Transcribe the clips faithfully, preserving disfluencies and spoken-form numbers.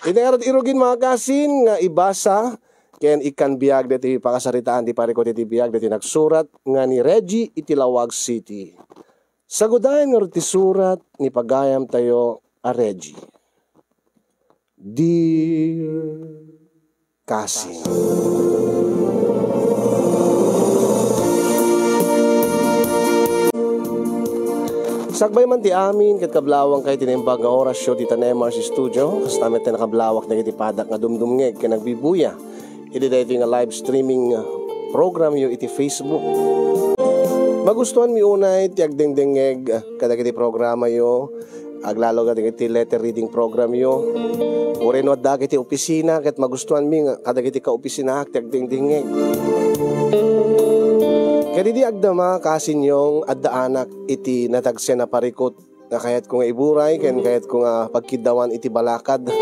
Iti ngarud irugin, mga kasin, nga ibasa ken ikkan biag daytoy pakasaritaan ti parikut iti biag daytoy nagsurat nga ni Reggie iti Laoag City. Sagudayen ngarud ti surat ni pagayamtayo a Reggie. Dear Kasin. Sakbay man ti amin ket kablawang kay ti naimbag nga orasyo dita Nemar's Studio, kasta met ti nakablawak dagiti padak nga dumdumngeg ken nagbibuya idi daytoy nga live streaming, ah, programyo iti Facebook. Magustuanmi unay ti agdengdengngeg, ah, kadagiti programayo, aglalo kadagiti letter reading programyo. Uray no adda iti opisina, ket magustuanmi nga kadagiti kaopisinaak ti agdengdengngeg. Ket idi agdama, kasinyong, addaanak iti nadagsen a parikut nga kayatko nga iburay ken kayatko nga pagkiddawan iti balakad.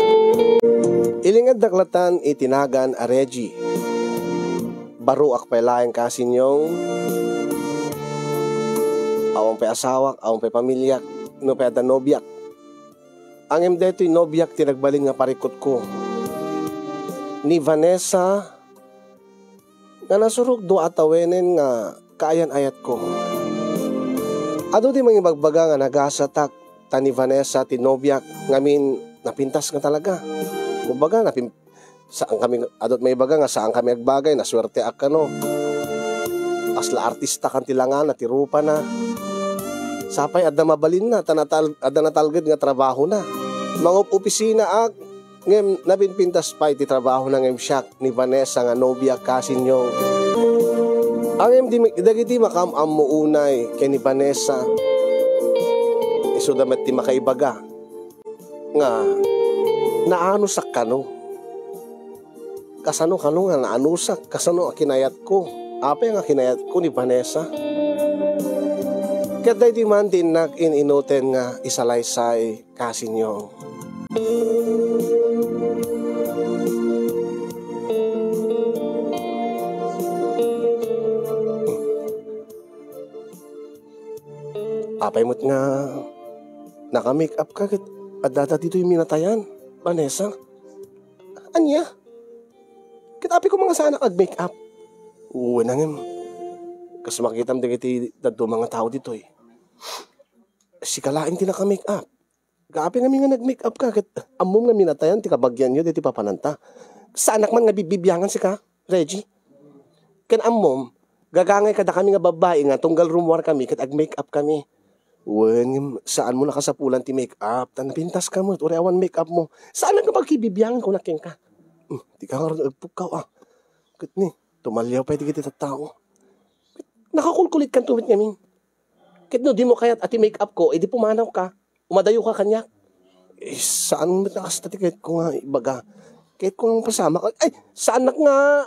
Ilingaddak latan iti nagan a Reggie. Baroak pay laeng, kasinyong. Awan pay asawak, awan pay pamiliak, no pay adda nobiak. Ngem daytoy nobiak ti nagbalin nga parikutko. Ni Vanessa nga nasurok dua a tawenen nga kaayan-ayatko. Adu ti mangibagbaga nga nagasatak ta ni Vanessa ti nobiak ngamin napintas nga talaga. Kumbaga, napin-, saan kami, adut may baga nga saan kami agbagay, nasuerteak kano. Kasla artista kan ti langana, ti rupana. Sapay adda mabalinna, ta natal-, adda natalged nga trabahona. Mangup-opisinaak, ngem napinpintas pay ti trabahona ngem siak ni Vanessa nga nobiak, kasinyong. Ngem di, dagiti makaam-ammo unay ken ni Vanessa, isuda met ti makaibaga nga naanusak kano. Kasano kano nga naanusak? Kasano a kinayatko? Apay nga kinayatko ni Vanessa? Ket daydi man ti innak in-inuten nga isalaysay, kasinyong. Apay met nga naka-make up ka ket addada ditoy minatayan, Vanessa? Ania? Ket apay koma nga saanak ag-make up? Wen, ngem, kas makitam dagiti dadduma nga tao ditoy, sika laeng ti naka-make up. Apay ngamin nga nag-make up ka ket ammom nga minatayan ti kabagianyo ditoy papananta. Saanak man nga bibibiangan sika, Reggie. Ken ammom, gagangay kadakami nga babbai nga tunggal rummuar kami ket ag-make up kami. Wen, ngem saanmo nakasapulan ti make up, ta napintas ka met, uray awan make up mo. Saanak nga pagkibibiangan ko na kenka. Hmm, di ka nga agpukkaw, ah. Ket ni, tumaliaw pay dagiti tattao. Nakakulkulit kanto met ngamin. Ket no dimo kayat a ti make up ko, idi pumanaw ka, umadayo ka kaniak. Eh, saan met nga kasta ti kayat ko nga ibaga? Kayat ko nga pasamak. Ay, saanak nga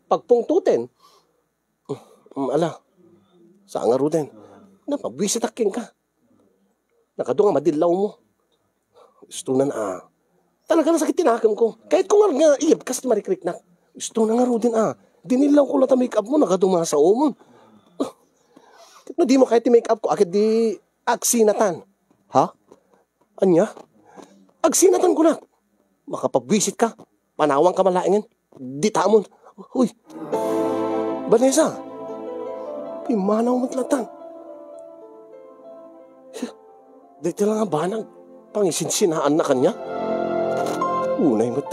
pagpungtoten. Mm, ala, saan ngaruden. Napabwisitak kenka. Nakadu nga madillaw mo. Istonan a. Talaga nasakit ti nakem ko. Kayat ko nga, nga iyebkas ti marikriknak. Istonan ngaruden a. Dinillaw ko latta make up mo, nakadu nga sao mo. No dimo kayat ti make up ko, ket di agsinatan. Ha? Ania? Agsinatan kunak. Makapabwisit ka. Panawan ka man laengen. Ditamon. Uy. Vanessa. Pimmanaw met latta. Dayta la nga banag. Pangisinsinaan na kaniak. Unay met.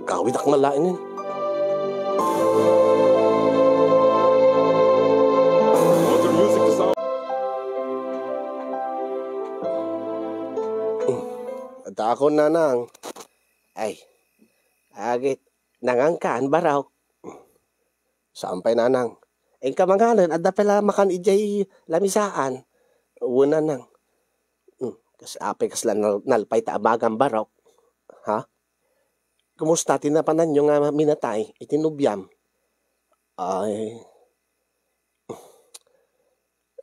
Gawidak nga laengen. Adda akon, nanang. Ay, agit, nangankan, barok. Saan pay, nanang? Inka mangalen, adda pay la makan idiay lamisaan. Wen, nanang. Hmm, kas-, apay kasla nal-, nalpay ta abagam, barok? Ha? Kumusta ti napananyo nga minatay iti nobiam? Ay.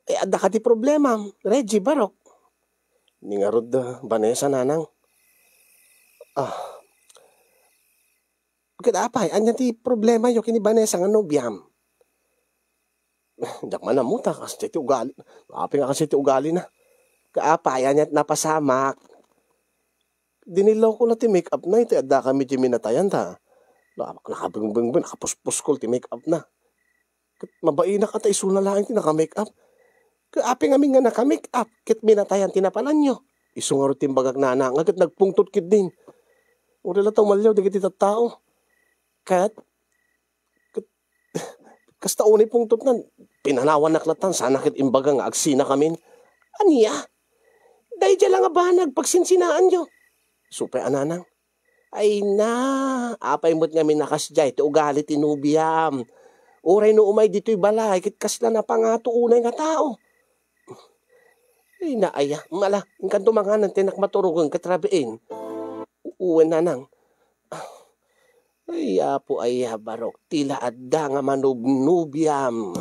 Eh, adda ka ti problema, Reggie, barok? Ni ngarud, ah, Vanessa, nanang. Ah. Ket apay, ania ti problemayo ken ni Vanessa nga nobiam? Diak man ammo ta kas ti ugali. Apay nga kas ti ugalina. Ket apay, ania ti napasamak? Dinillawko la ti make-up na, iti adda kami ti minatayan ta. Na-, nakabingbing, nakapuspuskol ti make-up na. Ket mabainak a ta isuna laeng ti naka-make-up. Ket apay ngamin nga naka-make-up, ket minatayan ti napananyo. Isu ngarud ti imbagak, nanang, ket nagpungtot ketdin. Uray la ta umalliaw dagiti tattao. Ket, ket, kasta unay pungtotnan, pinanawannak lattan, sana ket imbaga nga agsinakamin. Ania? Daydiay la nga banag, pagsinsinaanyo. Isu pay a, nanang. Ay na, apay met ngamin a kasdiay ti ugali ti nobiam? Uray no umay ditoy balay, ket kasla napangato unay nga tao. Ay na aya, mala, inkanto manganan ti anak maturogen ket rabiin. U-, uwen, nanang. Ay, Apo, aya, barok, ti la adda nga manubnobiam.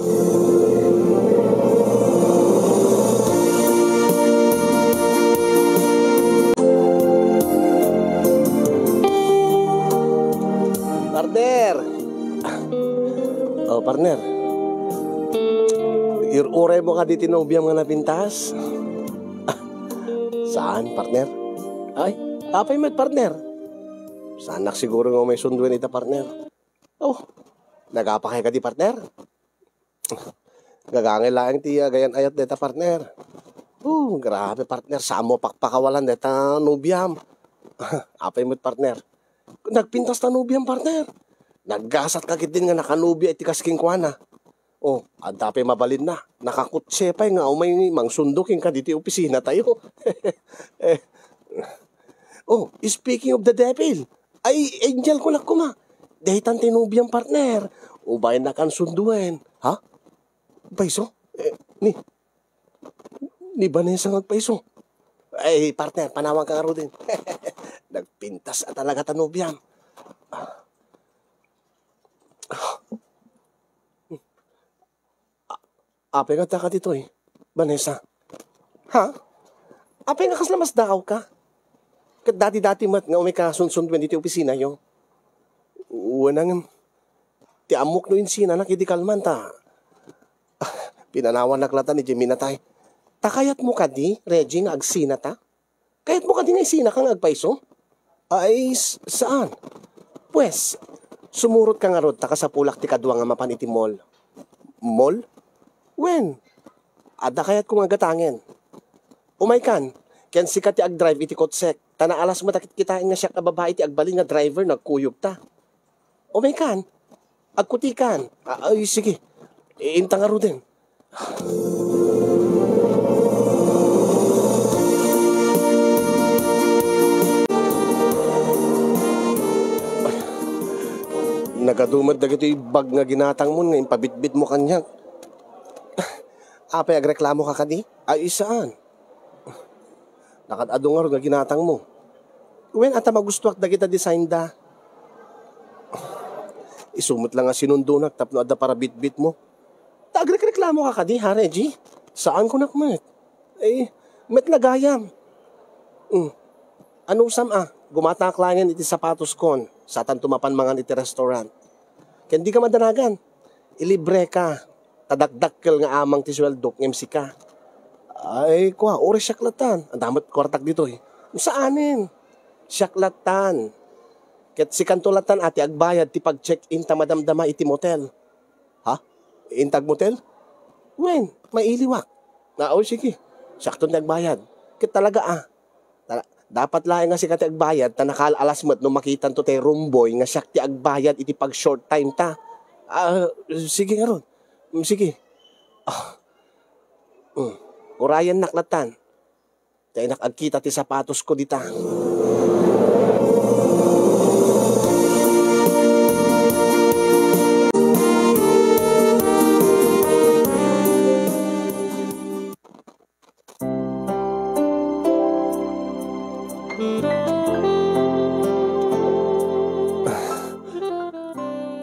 Partner! Oh, partner. Ir-uray mo kadi ti nobiam nga napintas? Saan, partner? Ay, apay met, partner? Saanak siguro nga umay sunduen ita, partner. Oh, nagapakay kadi, partner? Gagangay laeng ti agayan-ayat deta, partner. Oh, grabe, partner. Saan mo pakpakawalan deta nobiam? Apay met, partner? Nagpintas ta nobiam, partner. Naggasat ka ketdin nga nakanobia iti kas kenkuana. Oh, adda pay mabalinna. Nakakutse pay nga umay mangsundo kenka ditoy opisina tayo. Eh. Oh, speaking of the devil, ay, angel ko la koma. Daytan ti nobiam, partner. Ubayen nakan sunduen. Ha? Paiso? Eh, ni, ni Vanessa nga agpaiso. Ay, partner, panawan ka ngaruden. Nagpintas a talaga ta nobiam. Ah. Ah. Apay nga adda ka ditoy, Vanessa? Ha? Apay nga kasla masdaaw ka? Ket dati-dati met nga umay ka sunsunduen ditoy opisinayo. Wen, ngem, ti ammok no insinanak idi kalman ta, ah, pinanawannak latan idiay minatay. Ta kayatmo kadi, Reggie, nga agsinata? Kayatmo kadi nga isinaka nga agpaiso? Ay, s-, saan? Pues, sumurot ka ngarud ta kasapulak ti kadua nga mapan iti mall. Mall? Wen, adda kayatko nga gatangen. Umaykan, ken sika ti agdrive iti kotsek, ta naalas met a kitkitaen nga siak a babai ti agbalin nga driver no agkuyogta. Umaykan. Agkutikan. A-, ay, sige. Iinta ngaruden. Nagadu met dagitoy bag nga ginatangmon nga impabitbitmo kaniak. Apay, agreklamoka kadi? Ay, saan? Nakad-adu ngarud nga ginatangmo. Wen, ata magustuak dagita design da. Isu met la nga sinundonak tapno adda parabitbitmo. Ta agrekreklamoka kadi, ha, Reggie? Saan kunak met? Eh, met la gayam. Mm. Anusam a, gumatak laengen iti sapatoskon, satanto mapan mangan iti restaurant. Ken dika madanagan. Ilibreka, ta dakdakkel nga amang ti sueldok ngem sika. Ay, kua, uray siak latan. Adda met kuartak ditoy. Saanen? Siak latan. Ket sikanto latan a ti agbayad ti pag-check-in ta madamdama iti motel. Ha? Inta agmotel? Wen, mailiwak. Ah, o, sige. Siakton ti agbayad. Ket talaga, ah. Ta-, dapat laeng nga sika ti agbayad, ta nakaal-alas met no makitanto ti rumboy nga siak ti agbayad iti pag-short time ta. Ah, sige ngarud. Mm, sige. Ah. Mm. Urayennak latan. Daynak agkita ti sapatosko dita.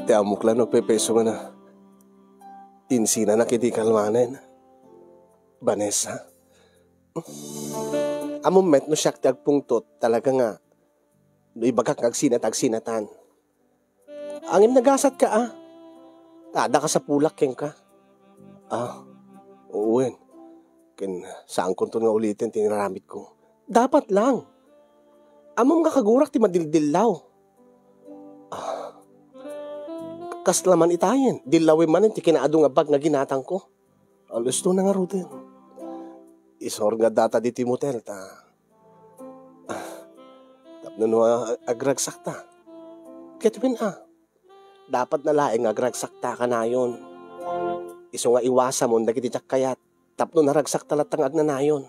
Ti ammok la no agpaypayso nga na, insinanak idi kalmanen, Vanessa. Ammom met no siak ti agpungtot, talaga nga, no ibagak nga agsinat, agsinatan. Ngem nagasat ka, ah. Adda kasapulak kenka. Ah, wen. Ken saankonton nga uliten ti inaramidko. Dapat lang. Ammom nga kagurak ti madildillaw. Ah, kasla man itayen, dillawem manen ti kinaadu nga bag nga ginatangko. Alusto na ngaruden. Isor nga data ditoy motel ta. Ah, tapno no a-, agragsakta. Ket wen a, dapat na laeng nga agragsakta kanayon. Isu nga iwasamon dagiti diak kayat tapno naragsakta latta nga agnanayon.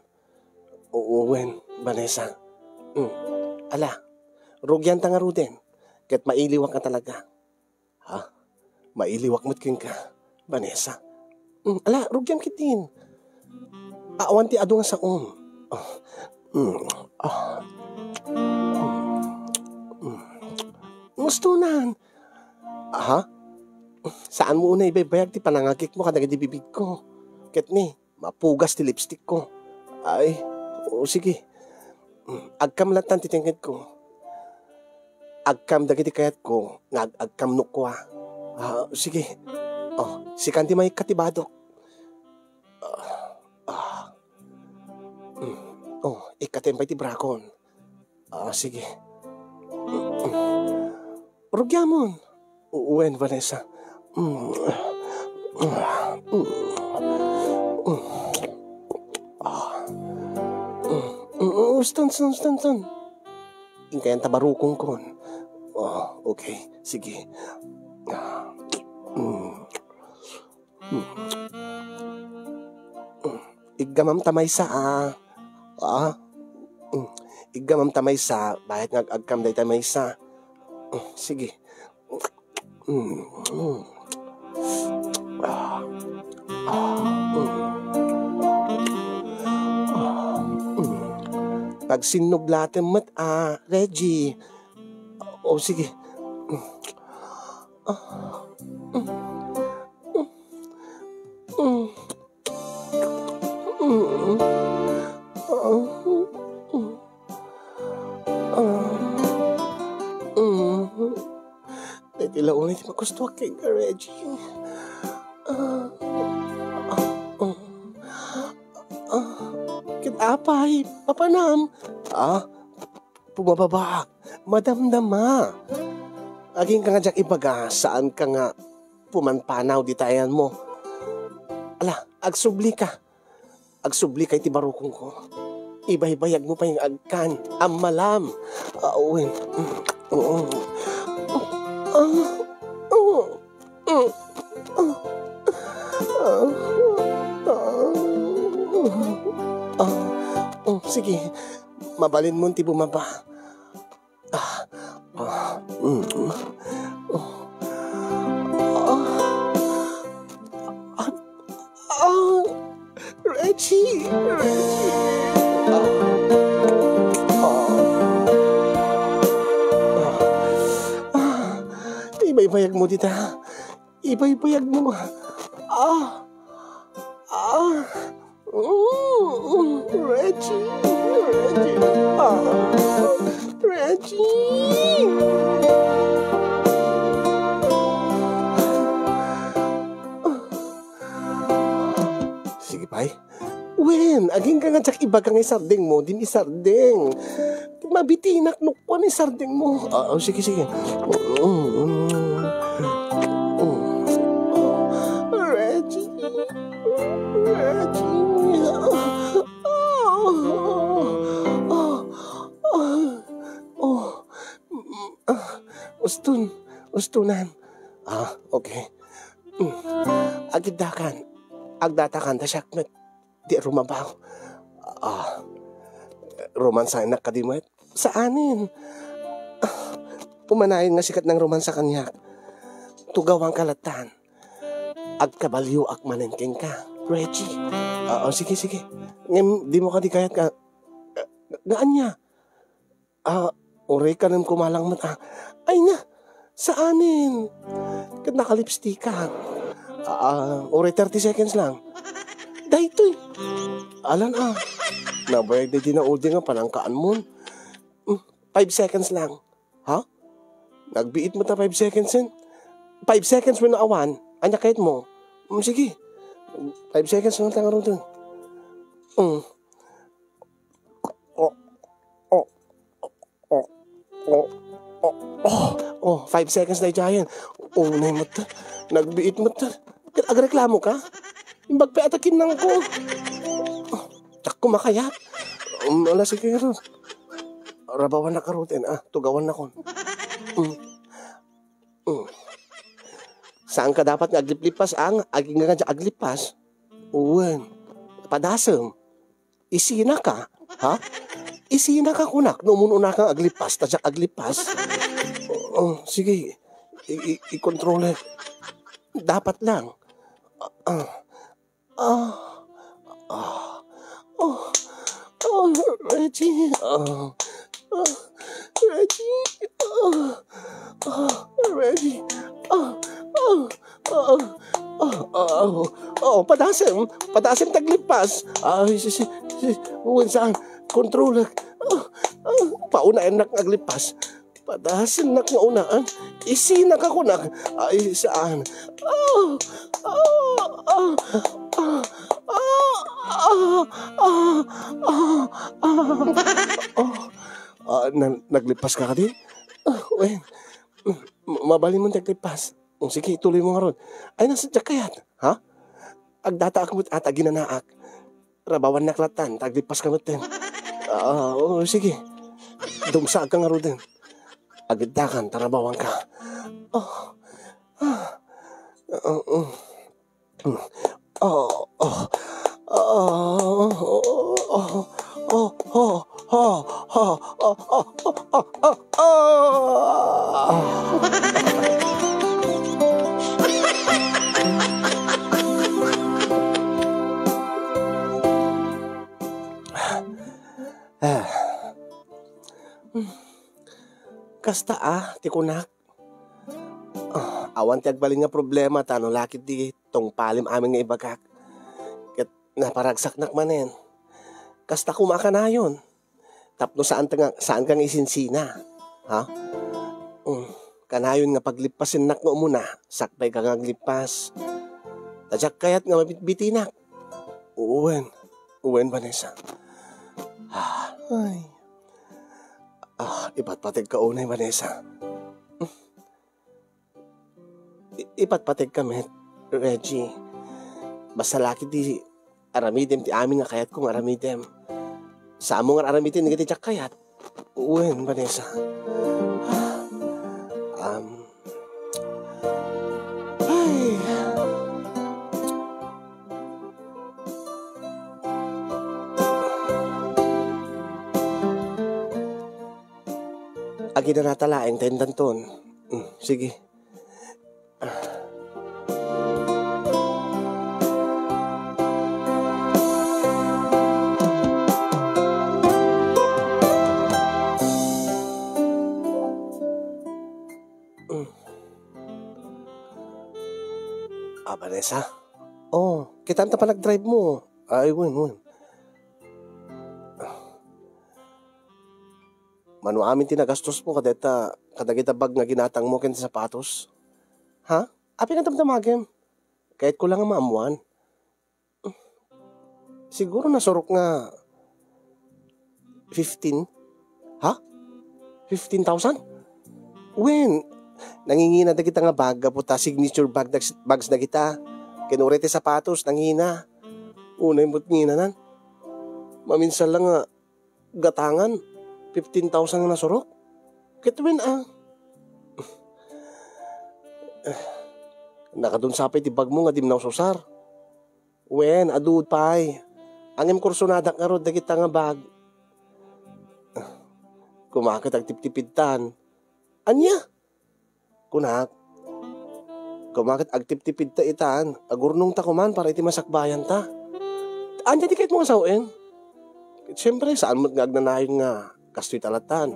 Oo, wen, Vanessa. Mm. Ala, rugianta ngaruden, ket mailiwak nga talaga. Ha? Mailiwak met kenka, Vanessa. Mm, ala, rugiam ketdin. Awan ti adu nga saom. Ah, mm, ah, mm, mm. Gustonan. Aha. Saanmo unay ibaybayag ti panangagikmo kadagiti bibigko. Ket ni, mapugas ti lipstickko. Ay, o, sige. Mm, agkam lattan ti tengngedko. Agkam dagiti kayatko nga ag-agkam no kua. Ah, sige. Oh, sikan ti maikkat ti badok. Ah, ah. Mm. Oh, ikkatem pay ti brakon. Ah, sige. Rugiamon. Wen, Vanessa. Mm. Mm. Mm. Ah. Mm. Mm. Uston, uston, uston, uston. Inkayan ta barukongkon. Oh, okay. Sige. Ah. Mm. Mm. Iggamam ta maysa, ah. Ah. Mm. Iggamam ta maysa, bayat nga ag-agkam dayta maysa. Mm, sige. Mm, mm. Ah. Ah, mm. Ah, mm. Pagsinnublatem met, ah, Reggie. O, sige. Ah. Mm. Mm. Mm. Ah. Mm. Ah. Mm. Daytoy la unay ti magustuak kenka, Reggie. Ah. Ah. Ah. Ah. Ket apay, papanam? Ah. Bumababaak, madamdama. Agingga nga diak ibaga, saanka nga pumanpanaw dita ayanmo. Ala, agsublika. Agsublika iti barukongko. Ibaybayagmo pay nga agkan. Ammalam. Awen. Mm, mm. Ah, ah. Mm. Ah, ah, ah, ah, oh, sige. Mabalinmon ti bumaba. Ah, ah, mm. Oh. Ah. Ah. Ah. Reggie! Reggie! Ah. Ah. Ah. Ibaybayagmo dita. Ibaybayagmo. Ah. Ah. Mm, Reggie. Reggie. Ah. Reggie. Sige pay. Wen, agingga nga diak ibaga nga isardengmo, din isardeng. Mabitinak no kuan isardengmo. Ah, ah, sige, sige. Reggie. Reggie. Ah, ah, ah, oh. Ah, uston. Ustonan. Ah, okay. Mm. Agiddakan. Agdatakan ta siak met ti rumabaw. Ah, romansanak kadi met? Saanen. Ah, pumanayon nga sikat nang romansa kaniak. Tugawanka lattan. Agkabalioak manen kenka, Reggie. Ah, oh, sige, sige. Ngem, dimo kadi kayat nga, nga ania? Ah, uray kanem kumalang met, ah. Ay na, saanen. Ket nakalipstikak. Ah, uray thirty seconds lang. Daytoy. Alan, ah. Nabayag daydi na audio nga panangkaanmon. Mm, five seconds lang. Ha? Nagbiit met ta five seconds, eh. Five seconds wenno awan. Ania kayatmo? Mm, sige. Five seconds lang ta ngaruden. Mm. Oh, oh, oh, Oh, oh, oh, oh, five seconds na idiayen. Oh, nay met. Nagbiit met. Agreklamo ka? Imbag pay ata kinnang ko. Oh, diak ko makayat. Um, ala, sige, Rod. Rabawan na ka, Rod, eh. Ah, tugawan na kon. Mm. Mm. Saan ka dapat nga agliplipas, ang aging nga aglipas? Wen. Padasem. Isina ka, ha? Isina ka kunak, no umuna ka nga aglipas, ta diak aglipas. Oh, sige. I-, i-, i-control, eh. Dapat lang. Ah, ah, ah, oh, oh, Reggie, ah, ah, Reggie, ah, ah, Reggie, ah, ah, ah, ah, ah, oh, oh, padasem, padasem ti aglipas. Ay, si, si, si, wen saan, kontrolek. Ah, ah, paunaennak nga aglipas. Padasennak nga unaan. Isina ka kunak. Ay, saan? Ah, ah, ah, ah, ah, ah, ah, ah, ah. Ah, na-, naglipas ka kadi? Ah, wen. M-, mabalinmo ti aglipas. O, sige, ituloy mo ngarud. Ay, nasa diak kayat, ha? Agdataak met ata ginanaak. Rabawannak lattan, ta aglipas ka metten. Ah, o, sige. Dumsaak ka ngaruden. Agiddakan, ta rabawanka. Oh. Ah. Ah, ah. Oh, oh, oh, oh, oh, oh, oh, oh, oh, oh, oh, oh, oh. Ah. Kasta, ah, ti kunak. Ah, awan ti agbalin nga problema ta no lakit ti tungpalem amin nga ibagak. Ket naparagsaknak manen. Kasta koma a kanayon. Tapno saan ta nga, saan ka nga isinsina. Ha? Mm, kanayon nga paglipasennak nga umuna, sakbay ka nga aglipas. Ta diak kayat nga mabitbitinak. Wen. Wen, Vanessa. Ah, ay. Ah, ipatpategka unay, Vanessa. I-, ipatpategka met, Reggie. Basta lakit ti aramidem ti amin nga kayatko nga aramidem. Saanmo nga aramiden dagiti diak kayat. Wen, Vanessa. Um, ay. Aginanata laeng ta indanton. Mm, sige. Mm. Ah, Vanessa? Oh, kitam ta panagdrive mo. Ay, wen, wen. Mano amin ti nagastosmo kadayta, kadagita bag nga ginatangmo ken sapatos? Ha? Apay nga damdamagem? Kayatko lang nga maammuan. Siguro nasurok nga fifteen. Ha? Fifteen thousand? Wen, nangingina dagita nga bag gapu ta signature bag, bags dagita. Ken uray ti sapatos, nangina. Unay met nginanan. Maminsan lang nga gatangan, fifteen thousand nga nasurok. Ket wen a? Nakadunsa pay ti bagmo nga dim naususar. Wen, adu pay. Ngem kursonadak ngarud dagita nga bag. Koma ket agtiptipidtan. Ania? Kunak, koma ket agtiptipidta itan, agurnongta koman para iti masakbayanta. Ania ti kayatmo nga sawen? Ket siempre, saan met nga agnanayon nga kastoy ta lattan.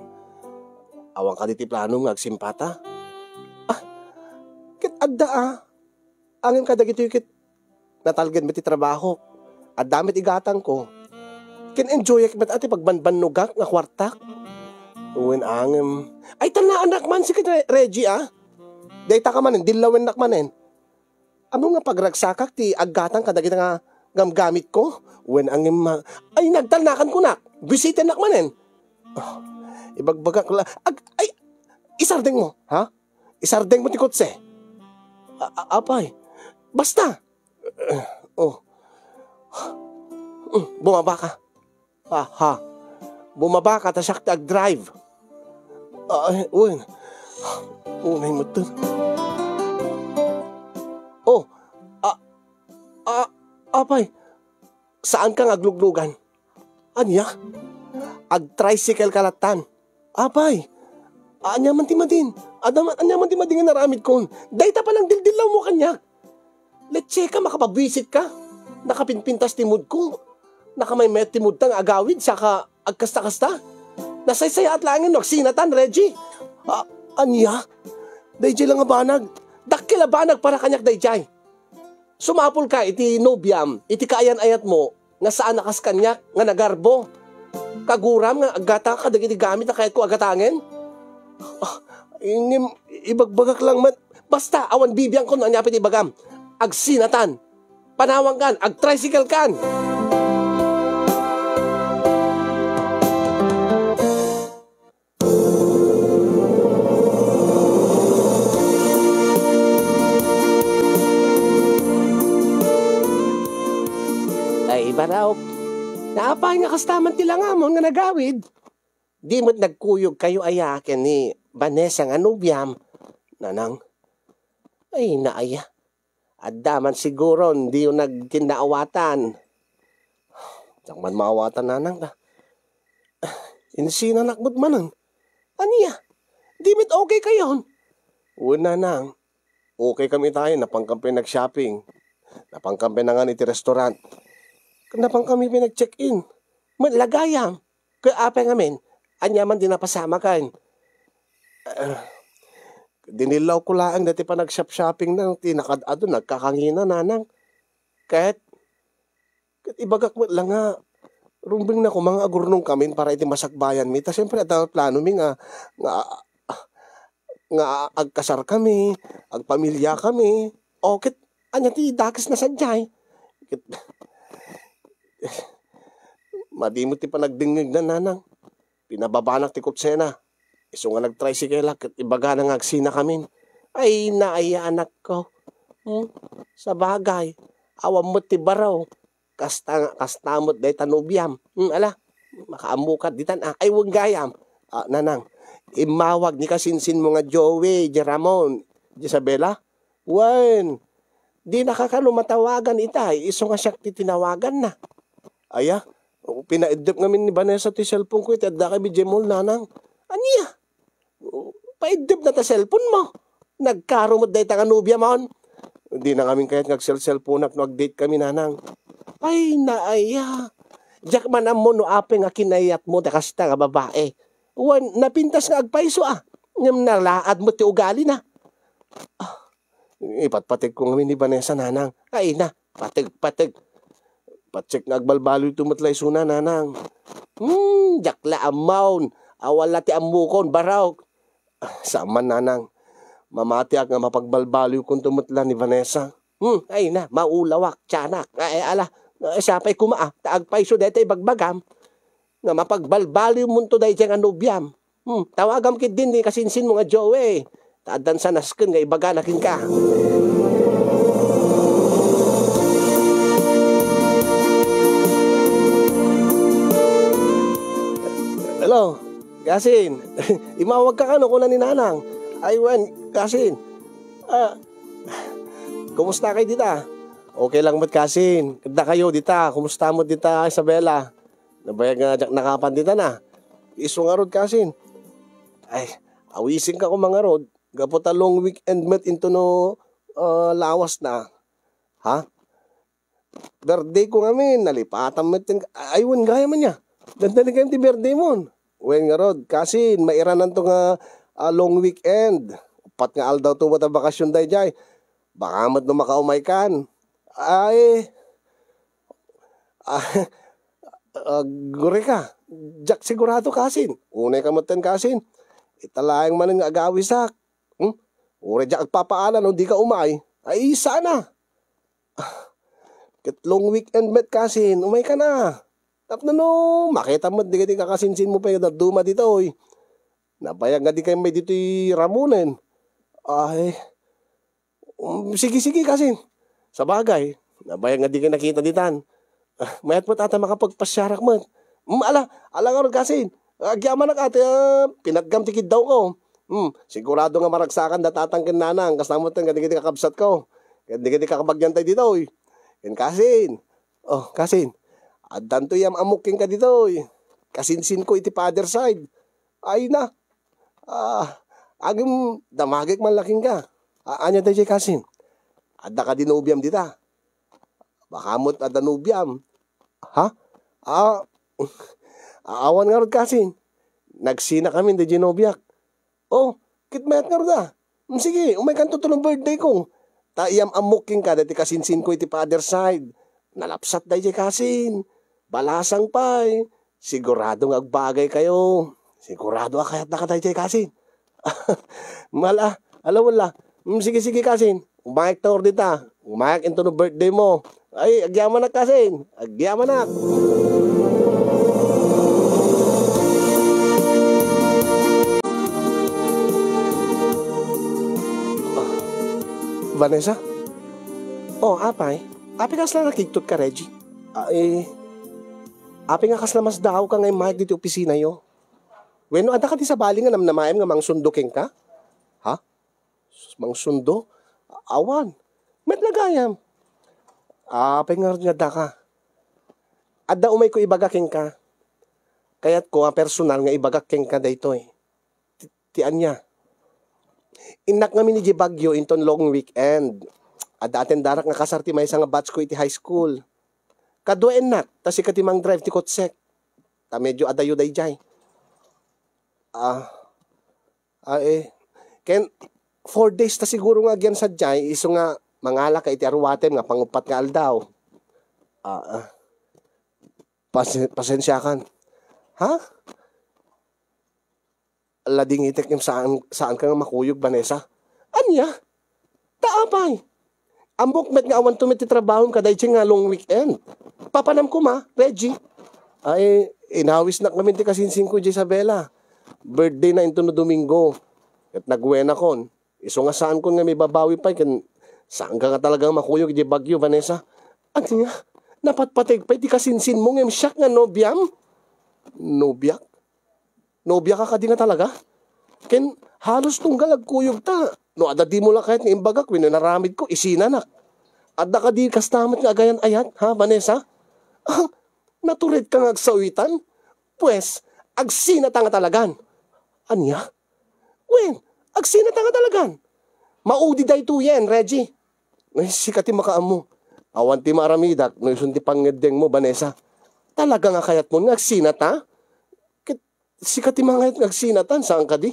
Awan kadi ti planom nga agsimpata? Ah, ket adda a. Ngem kadagitoy ket natalged met ti trabahok. Adda met igatangko. Ken enjoyak met a ti pagbanbannogak nga kuartak. Wen ngem. Ay, talnaannak man, sige, Re-, Reggie, a. Dayta ka manen, dillawennak manen. Ammom nga pagragsakak ti aggatang kadagita nga gamgamitko? Wen ngem, a, ay, nagtalnakan kunak. Bisitennak manen. Oh. Ibagbagak la, ag-, ay, isardeng mo, ha? Isardeng mo ti kotse. A-, a-, apay, basta. Oh. Bumaba ka. Ha, ha. Bumaba ka, ta siak ti agdrive. Ay, uy. Unay mo to. Oh, a-, a-, apay, saan ka nga agluglugan? Ania? Agtricycle ka lattan. Apay, ania man ti madin? Adda man, ania man ti madin nga naramidkon? Dayta pay nangdildillaw mo kaniak. Lecheka, makapabwisit ka. Nakapinpintas ti mood ko. Nakamaymayat ti mood ta nga agawid, saka agkasta-kasta. Nasaysayaat laengen no agsinatan, Reggie. A-, ania? Daydiay la nga banag. Dakkel a banag para kaniak daydiay. Sumapulka iti nobiam, iti kaayan-ayatmo, nga saan a kas kaniak nga nagarbo. Kaguram nga aggataka dagiti gamit a kayatko a gatangen. Ah, ngem ibagbagak lang met. Basta, awan bibiangko no ania pay ti ibagam. Agsinatan. Panawangkan, agtricyclekan. Ay, Barok, naapay nga kasta man ti langamon nga nagawid? Di met nagkuyogkayo aya ken ni Vanessa nga nobiam, Nanang? Ay, naaya. Adda man siguron diyo nagkinnaawatan. Diak man maawatan, Nanang, ta insinanak met manen. Ania? Di met okay kayon? Wen, Nanang. Okay kami tayo, napankam pay nag-shopping. Napankam pay nangan iti restaurant. Napankami pay nag-check-in. Met la gayam. Ket apay ngamin, ania man ti napasamakan? Ah, dinillawko laeng daytoy panag-shop-shopping na ti nakad-ado, nagkakangina, Nanang. Ket, ket ibagak met la nga, rumbeng na koma nga agurnongkamin para iti masakbayanmi. Ta siyempre, adda planomi nga, nga, nga agkasarkami, agpamiliakami. O, ket, ania ti dakes na sadiay? Ket, madi met ti panagdengngegna, Nanang. Pinababanak ti kotsena. Isu nga nagtricycle-ak ket ibagana nga agsinakamin. Ay, naaya, anakko. Hmm? Sabagay, awan met ti baro. Kasta, kasta met dayta nobiam. Hmm, ala, makaammoka ditan, a. Ay, wen gayam. A, Nanang, immawag ni kasinsinmo nga Joey, di Ramon, di Isabela? Wen, dinaka kano matawagan itay, isu nga siak ti tinawaganna. Aya, pinaiddep ngamin ni Vanessa ti cellphone-ko iti addaka idiay mall, Nanang. Ania? Paiddepna ta cellphone-mo. Nagkaro met dayta nga nobiamon. Dina ngamin kayat nga agselselponak no agdate kami, Nanang. Ay, naaya. Diak man ammo no apay nga kinayatmo ti kasta nga babae. Wen, napintas nga agpayso, a. Ngem nalaad met ti ugalina. Ipatpategko ngamin ni Vanessa, Nanang. Ay na, pateg, pateg. Patsek nga agbalbaliwto met la isuna, Nanang. Hmm, diak la ammaon. Awan la ti ammokon, Barok. Ah, saan man, Nanang. Mamatiak nga mapagbalbaliwkonto met la ni Vanessa. Hmm, ay na, maulawak, tiyanak. Ay, ala, ay, siya pay kuma, a, ta agpayso dayta ibagbagam. Nga mapagbalbaliwmonto daydiay nga nobiam. Hmm, tawagam ketdin ni kasinsinmo nga Joey. Ta addan sanasken nga ibagana kenka. Hello, kasin. Imawag ka kano, kuna ni Nanang. Ay, wen, kasin. Ah, kumusta kayo dita? Okay lang met, kasin. Kadda kayo dita. Kumusta met dita, Isabela? Nabayag nga diak nakapan ditan a. Isu ngarud, kasin. Ay, awisenka koma ngarud. Gapu ta long weekend met inton no, ah, lawasna. Ha? Birthday ko ngamin, nalipatan met ken, ay, wen gayam ania. Dandani gayam ti birthday mon. Wen ngarud, kasin, mairananto nga, ah, long weekend. Uppat nga aldawto met a bakasyon daydiay. Baka met no makaumaykan. Ay, ah, ah, gureka, diak sigurado, kasin. Unay ka metten, kasin. Ita laeng manen nga agawisak. Hmm? Uray diak agpapaalan no dika umay. Ay, sana. Ah, ket long weekend met, kasin, umayka na. Tapno no, makita met dagiti kakasinsinmo pay nga dadduma ditoy. Nabayag nga dikay met ditoy Ramonen. Ay, um, sige, sige, kasin. Sabagay, nabayag nga dikay nakita ditan. Ah, mayat met ata makapagpasiarak met. Mm, ala, ala ngarud, kasin. Agyamanak ata, ah, pinaggam ti kiddawko. Hmm, sigurado nga maragsakan da tatang ken nanang, kas namutten nga dagiti kakabsatko. Ken dagiti kakabagyan tayo ditoy. Ken kasin. Oh, kasin. Addanto yam-ammok kenka ditoy. Kasinsinko iti father side. Ay na. Ah, agim damagek man la kenka. A-, ania daydiay, kasin? Adda kadi nobiam dita? Baka met adda nobiam. Ha? Ah, awan ngarud, kasin. Nagsinakamin daydiay nobiak. Oh, ket mayat ngarud a. Mm, sige, umaykanto tulong birthday ko. Ta iyam-ammok kenka daytoy kasinsinko iti father side. Nalapsat daydiay, kasin. Balasang pay. Sigurado nga agbagaykayo. Sigurado a kayatnaka daydiay, kasin. Mala, ala, wala. Mm, sige, sige, kasin. Umayakto dita. Umayak intono birthday mo. Ay, agyamanak, kasin. Agyamanak. Ah, Vanessa? Oh, apay. Apay nga kasla nakigtot ka, Reggie? Ah, eh, apay nga kasla masdaawka nga immayag ditoy opisinayo? Wenno, adda kadi sabali nga namnamaem nga mangsundo kenka? Ha? Sus, mangsundo? Awan. Met la gayam. Apay ngarud nga addaka? Adda umayko ibaga kenka. Kayatko a personal nga ibagak kenka daytoy. Ti, ti ania? Innak ngamin idiay Baguio inton long weekend. Adda atendarak nga kasar ti maysa nga batchko iti high school. Kadua innak, ta sika ti mangdrive ti kotsek. Ta medio adayo daydiay. Ah, ah, eh. Ken, four days ta siguro nga agyan sadiay, isu nga mangalaka iti aruatem nga panguppat nga aldaw. Ah, ah. Pasi-, pasensiakan. Ha? Ladingitek ngem saan, saanka nga makuyog, Vanessa. Ania? Ta apay? Ammok met nga awanto met ti trabahom kadaydiay nga long weekend. Papanam koma, Reggie. Ay, inawisnak ngamin ti kasinsinko idiay Isabela. Birthday na intono Domingo. Ket nagwenakon. Isu nga saankon nga mababawi pay ken saanka nga talaga makuyog idiay Baguio, Vanessa. Ania? Napatpateg pay ti kasinsinmo ngem siak nga nobiam? Nobiak? Nobiaka kadi nga talaga? Ken halos tunggal agkuyogta. No adda dimo la kayat nga imbagak wenno inaramidko, isinanak. Adda kadi kasta met nga agayan-ayat, ha, Vanessa? Ah, naturedka nga agsawitan? Pues, agsinata nga talagan. Ania? Wen, agsinata nga talagan. Maudi daytoyen, Reggie. Ay, sika ti makaammo. Awan ti maaramidak no isun ti pangngeddengmo, Vanessa. Talaga nga kayatmon nga agsinata? Ket sika ti mangayat nga agsinatan, saan kadi?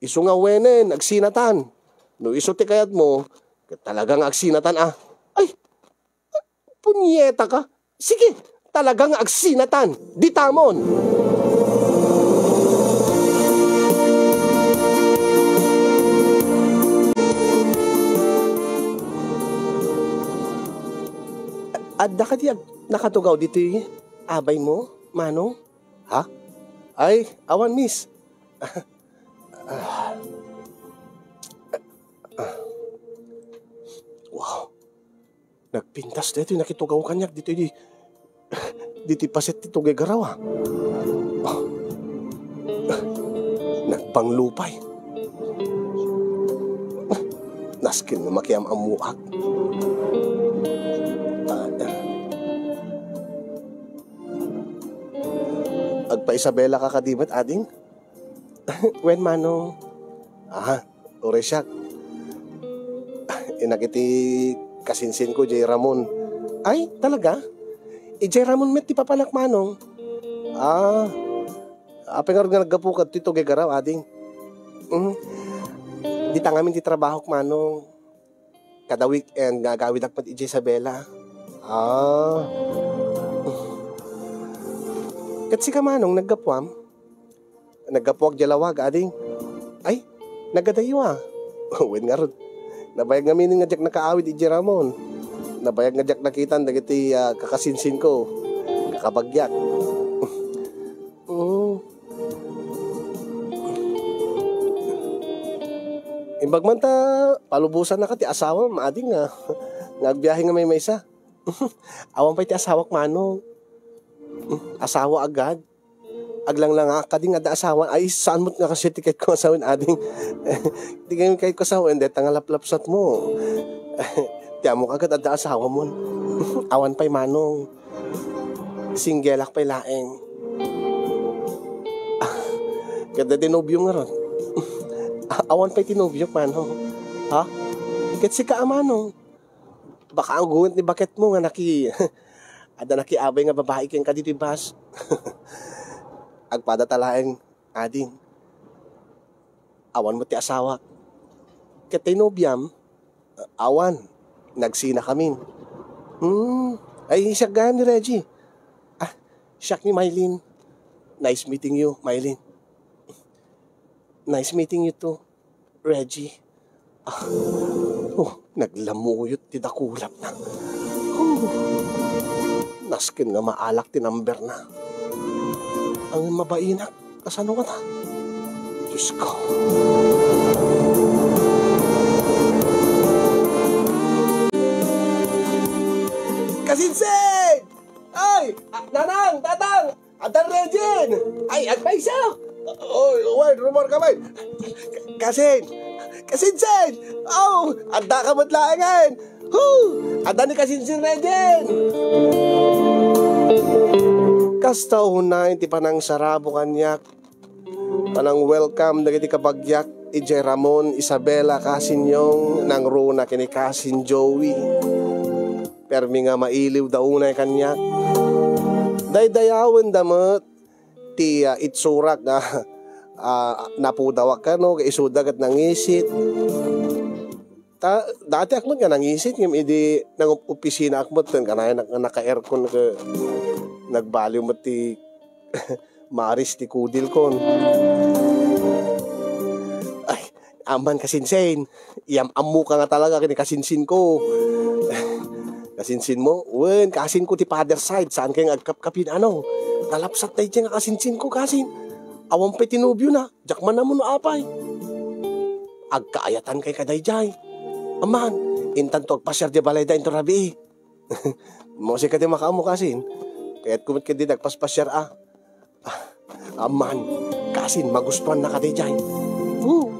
Isu nga wenen, agsinatan. No isu ti kayatmo, ket talaga nga agsinatan, a. Ay, punyeta ka. Sige, talaga nga agsinatan. Ditamon. Adda kadi ag-, nakatugaw ditoy abay mo, Manong? Ha? Ay, awan, miss. Wow. Nagpintas daytoy nakitugaw kaniak ditoy di, ditoy paset ti tugay garaw, a. Nagpanglupay. Nasken nga makiam-ammoak. Ah, ah. Agpa-Isabela ka kadi met, ading? Wen, Manong. Ah, uray siak. Innak iti kasinsinko, idiay Ramon. Ay, talaga? Idiay Ramon met ti papanak, Manong. Ah, apay ngarud nga naggapu kadto iti tugay garaw, ading? Mm. Dita ngamin ti trabahok, Manong. Kada weekend nga agawidak met idiay Isabela. Ah. Ket sika, Manong, naggapuam? Naggapuak idiay lawag, ading. Ay, nagadayo, a. Wen ngarud. Nabayag ngamin nga diak nakaawid idiay Ramon. Nabayag nga diak nakitan dagiti, ah, kakasinsinko, kakabagiak. Mm. Imbag man ta palubosannaka ti asawam, ading nga, nga agbiahe nga maymaysa. Awan pay ti asawak, Manong. Asawa agad. Aglanglangaak kadi nga adda asawan. Ay, saan met nga kasdiay ti kayatko nga sawen, ading? Ti kayatko nga sawen, dayta nga laplapsatmo. Ti ammok agad adda asawamon. Awan pay, Manong. Singgelak pay laeng. Ket daydi nobiom ngarud. Awan pay ti nobiok, Manong. Ha? Ket sika a, Manong. Baka angguent ni baketmo nga naki-, adda nakiabay nga babai kenka ditoy bus. Agpada ta laeng, ading. Awan met ti asawak. Ket ti nobiam, awan. Nagsinakamin. Hmm. Ay, siak gayam ni Reggie. Ah, siak ni Mylene. Nice meeting you, Mylene. Nice meeting you too, Reggie. Ah, oh, naglamuyot ti dakulapna. Oh, nasken nga maalak ti numberna. Ang mabainak, kasano ngata? Diyos ko. Kasinsin! Ay! Ah, Nanang! Tatang! Adda Regine! Ay, agpayso! Oy, oy, rumor ka man! Kasin! Kasinsin! Oh, adda ka met laengen! Hu! Adda ni Kasinsin Regine! Kasta unay ti panangsarabo kaniak, panang-welcome dagiti kabagiak, idiay Ramon, Isabela, Kasin Yong, nangruna ken ni Kasin Joey. Permi nga mailiwda unay kaniak. Daydayawenda met ti, ah, itsurak nga, ah, napudawak kano, ket isuda ket nangisit. Ta, datiak met nga nangisit, ngem idi nang-opisinaak met, ken kanayon nak-, naka-aircon ket nagbaliw met ti maris ti kudilkon. Ay, aman, Kasinsin. Iyam-ammoka nga talaga ken ni Kasinsinko. Kasinsinmo? Wen, kasinko ti father side, saan kay nga agkapkapin, ano? Nalapsat daydiay nga kasinsinko, kasin. Awan pay ti nobiona, diak man ammo no apay. Agkaayatan kay kadaydiay. Aman, intanto agpasiar diay balayda inton rabii. Mo, sika ti makaammo, kasin. Kayatko met ketdi agpaspasiar, a. Ah, amman, kasin magustuanna kadaydiay. Woo!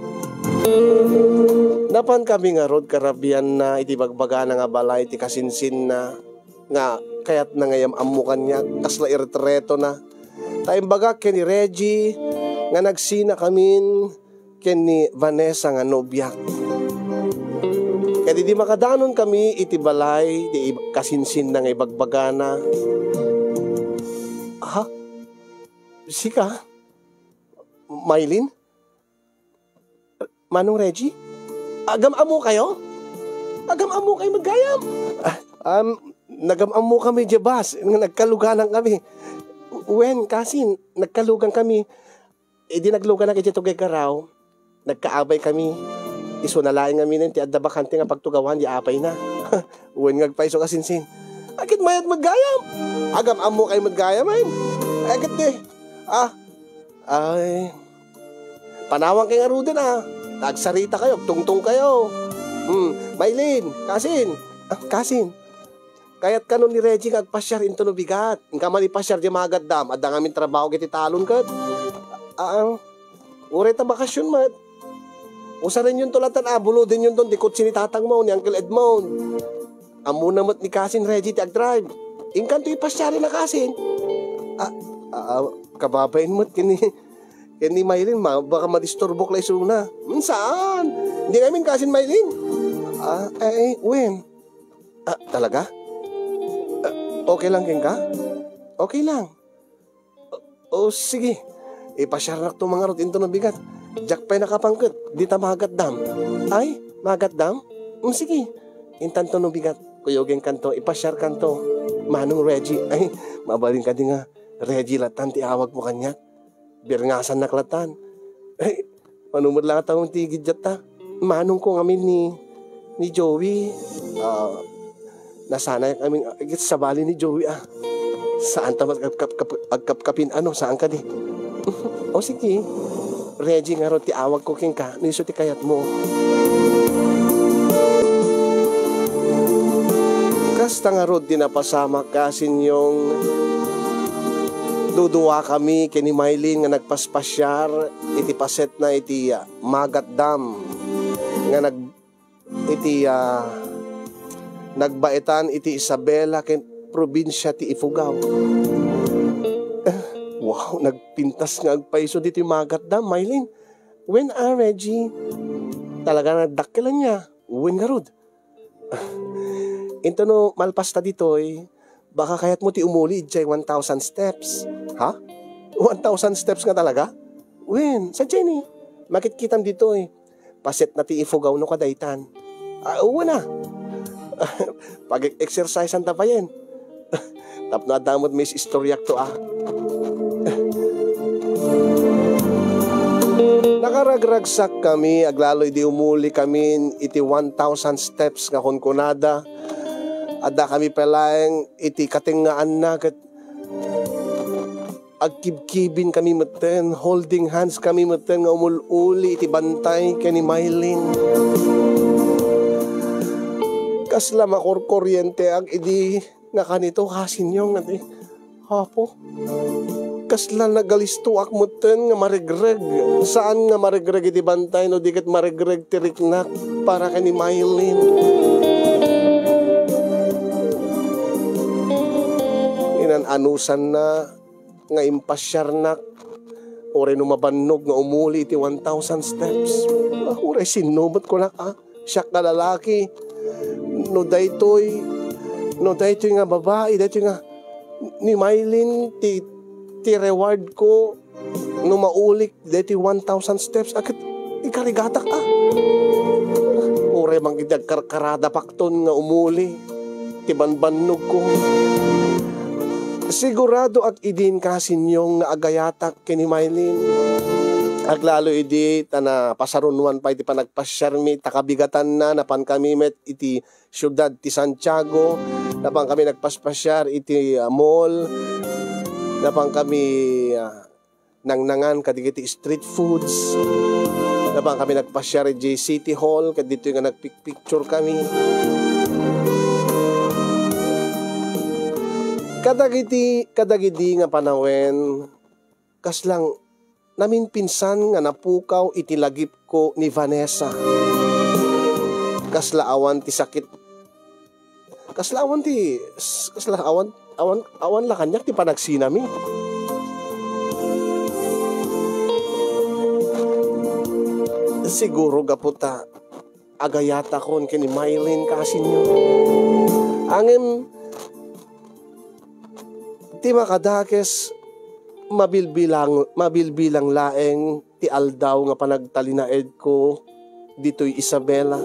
Napankami ngarud karabianna iti bagbagana nga balay ti kasinsinna nga kayatna nga iyam-ammo kaniak, kasla iretretona. Ta imbagak ken ni Reggie nga nagsinakamin ken ni Vanessa nga nobiak. Ket idi makadanonkami iti balay ti ib-, kasinsinna nga ibagbagana, ha? Sika? Mylene? Manong Reggie? Agam-ammokayo? Agam-ammokayo met gayam? Ah, um, nagam-ammokami idiay bus nga nagkaluganankami. Wen, kasin, nagkalugangkami. Idi nagluganak idiay tuggay garaw, nagkaabaykami. Isuna laeng ngaminen ti adda bakante nga pagtugawan idiay abayna. Wen nga agpayso, kasinsin. Ay, ket mayat met gayam. Agam-ammokayo met gayam, ay. Ay, ket di. Ah. Ay. Panawankayo ngaruden, a. Ta agsaritakayo, agtungtongkayo. Hmm. Mylene, kasin. Ah, kasin. Kayat kano ni Reggie nga agpasiar intono bigat. Inka man ipasiar diay Magaddam, adda ngamin trabaho iti talon ket. Ah, ah. Uray ta bakasion met. Usarenyonto latta, a, bulodenyonto ti kotse ni tatangmo, ni Uncle Edmond. Ammona met ni kasin Reggie ti agdrive. Inkanto ipasiarna, kasin. Ah, ah, ah, kababain met ken ni, ken ni Mylene, ma-, baka madisturbok la isuna. Hmm, saan? Di ngamin kasin Mylene. Ah, eh, eh, wen. Ah, talaga? Ah, okay lang kenka? Okay lang. O, o, sige. Ipasiarnakto man ngarud intono bigat. Diak pay nakapangket. Dita Magaddam. Ay, Magaddam? Mm, sige. Intanto no bigat. Kuyogenkanto, ipasiarkanto. Manong Reggie. Ay, mabalin kadi nga Reggie latan ti awagmo kaniak. Birngasannak latan. Ay, mano met la nga tawen ti giddiatta. Manongko ngamin ni, ni Joey. Ah, nasanayak ngamin, ah, sabali ni Joey, a. Saanta met agkap-, kap-, agkapkapin, ano, saan kadi? O, sige. Reggie ngarud ti awagko kenka, no isu ti kayatmo. Kasta ngarud ti napasamak, kasinyong, duduakami ken ni Mylene nga nagpaspasiar iti pasetna iti, ah, Magat Dam nga nag-, iti, ah, nagbaetan iti Isabela ken probinsia ti Ifugao. Wow, nagpintas nga agpayso ditoy Magat Dam, Mylene. Wen a, Reggie? Talaga nagdakkel ania? Wen ngarud. Intono malpasta ditoy, baka kayatmo ti umuli idiay one thousand steps. Ha? One thousand steps nga talaga? Wen, sadiay ni. Makitkitam ditoy. Pasetna ti Ifugao no kadaytan. Ah, wen a. Pag-exerciseanta payen. Tapno adda met maistoriakto a. Nakaragragsakkami, aglalo idi umulikamin iti one thousand steps nga kunkunada. Addakami pay laeng iti katengngaanna ket agkibkibinkami metten, holding hands kami metten nga umul-uli iti bantay ken ni Mylene. Kasla makorkorienteak idi nga kanito, kasinyong, nga ti, Apo, kasla nagalistoak metten nga maregreg. Saan nga maregreg iti bantay no di ket maregreg ti riknak para ken ni Mylene. Inan-anusanna nga impasiarnak, uray no mabannog nga umuli iti one thousand steps. Ah, uray sinno met kunak, ah, siak nga lalaki. No daytoy, no daytoy nga babai, daytoy nga ni Mylene ti, ti reward ko no maulik daytoy one thousand steps, a ket ikarigatak, ah. Uray man iti agkarkarada pakton nga umuli ti banbannogko. Siguradoak idin, kasinyong, nga agayatak ken ni Mylene. Aglalo idi ta napasarunoan pay ti panagpasiarmi, ta kabigatanna, napan kami met iti siudad ti Santiago, napan kami nagpaspasiar iti, ah, mall, napan kami, ah, nangnangan kadagiti street foods. Napan kami nagpasiar idiay City Hall, ket ditoy nga nagpicpicture kami. Kadagiti, kadagidi nga panawen, kaslang naminpinsan nga napukaw iti lagipko ni Vanessa. Kasla awan ti sakit Kasla awan ti, s-, kasla awan, awan, awan la kaniak ti panagsinami. Siguro gapu ta agayatakon ken ni Mylene, kasinyo. Ngem ti makadakes, mabilbilang, mabilbilang laeng ti aldaw nga panagtalinaedko ditoy Isabela.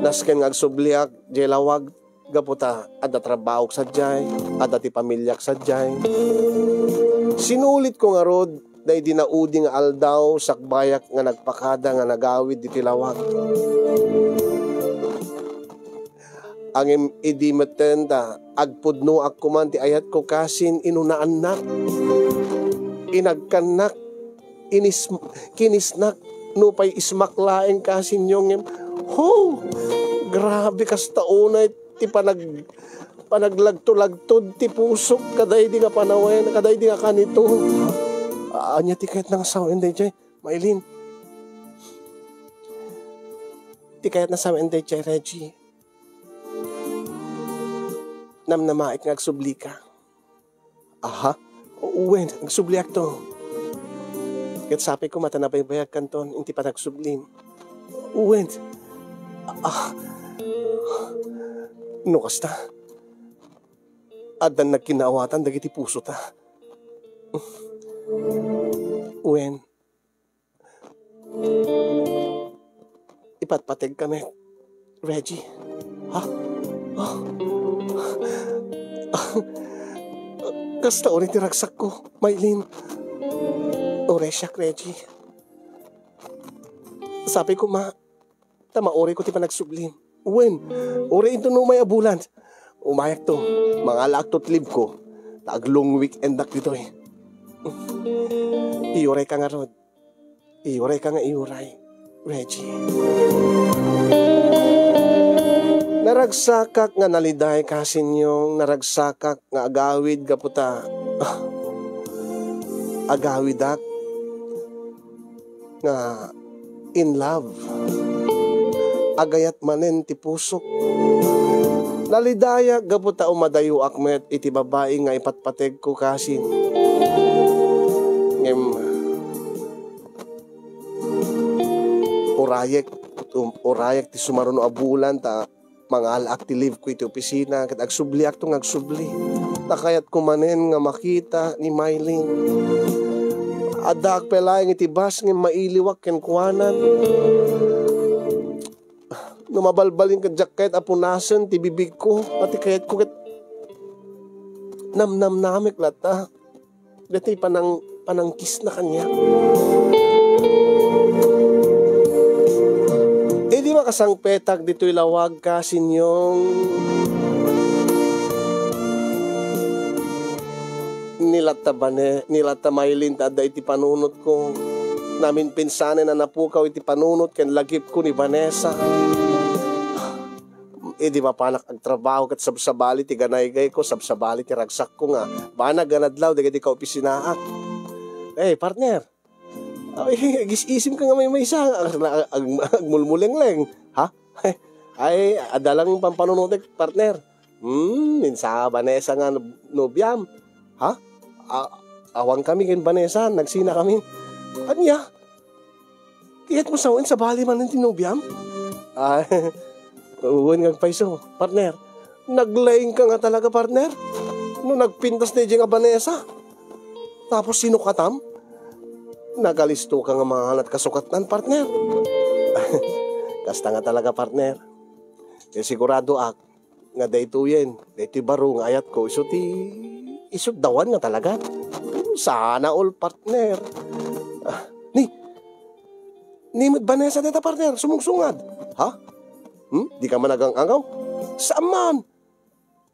Nasken nga agsubliak diay lawag gapu ta adda trabaok sadiay, adda ti pamiliak sadiay. Sinulitko ngarud daydi naudi nga aldaw sakbayak nga nagpakada nga nagawid ditoy lawag. Ngem idi metten ta agpudnoak koman ti ayatko kasin inunaannak, inagkannak, inis-, kinisnak, nupay ismak laeng kasinyo ngem, ho! Grabe, kasta unay ti panag-, panaglagto-lagtod ti pusok kadaydi nga panawen, kadaydi nga kanito. Ania ti kayatna nga sawen daydiay, Mylene? Ti kayatna sawen daydiay, Reggie. Namnamaek nga agsublika. Aha. Wen, agsubliakto. Ket sapay koma ta nabaybayagkanton iti panagsublim. Wen. Ah. No kasta, addan nagkinnaawatan dagiti pusota. Wen. Ipatpategka met, Reggie. Ha? Ha? Kasta uray ti ragsakko, Mylene. Uray siak, Reggie. Sapay koma ta maurayko ti panagsublim. Wen, uray inton umay a bulan. Umayakto, mangalaakto ti leave-ko. Ta ag-long weekend-ak ditoy. Iyurayka ngarud. Iuray ka nga iuray, Reggie. Naragsakak nga naliday, Kasinyong, naragsakak nga agawid gapu ta, ah, agawidak nga in love. Agayat manen ti pusok. Nalidayak gapu ta umadayoak met iti babai nga ipatpategko, Kasin. Ngem, urayek, um, urayek ti sumaruno a bulan ta mangalaak ti leave ko iti opisina ket agsubliakto nga agsubli. Ta kayatko manen nga makita ni Mylene. Addaak pay laeng iti bus ngem mailiwak kenkuana. No mabalbalin ket diak kayat a punasen ti bibigko, a ti kayatko ket namnamnamek latta. Daytoy panang-, panangkisna kaniak. Idi makasangpetak ditoy lawag, Kasinyong, ni latta Bane-, ni latta Mylene ta adda iti panunotko. Naminpinsanen a napukaw iti panunot ken lagipko ni Vanessa. Idi mapanak agtrabaho ket sabsabali ti ganaygayko, sabsabali ti ragsakko nga banag nga nadlaw dagiti kaopisinaak. Eh, partner. Ay, agis-isim ka nga maymaysa, ag-, ag-, agmulmulengleng. Ha? Ay, adda lang pampanunotek, partner. Hmm, ni Vanessa nga no-, nobiam. Ha? A-, awan kami ken Vanessa, nagsina kami. Ania? Kayatmo sawen, sabali manen ti nobiam? Ah, wen nga agpayso, partner. Naglaing ka nga talaga, partner. No nagpintas daydiay nga Vanessa. Tapos sinukatam? Nagalisto ka nga mangan ket kasukatan, partner. Kasta nga talaga, partner. Kaya siguradoak, nga daytoyen, daytoy baro nga ayatko, isu ti, isu dawan nga talaga. Sana all, partner. Ah, ni, ni met Vanessa dayta, partner, sumungsungad. Ha? Hmm? Di ka man agang-angaw? Saan man?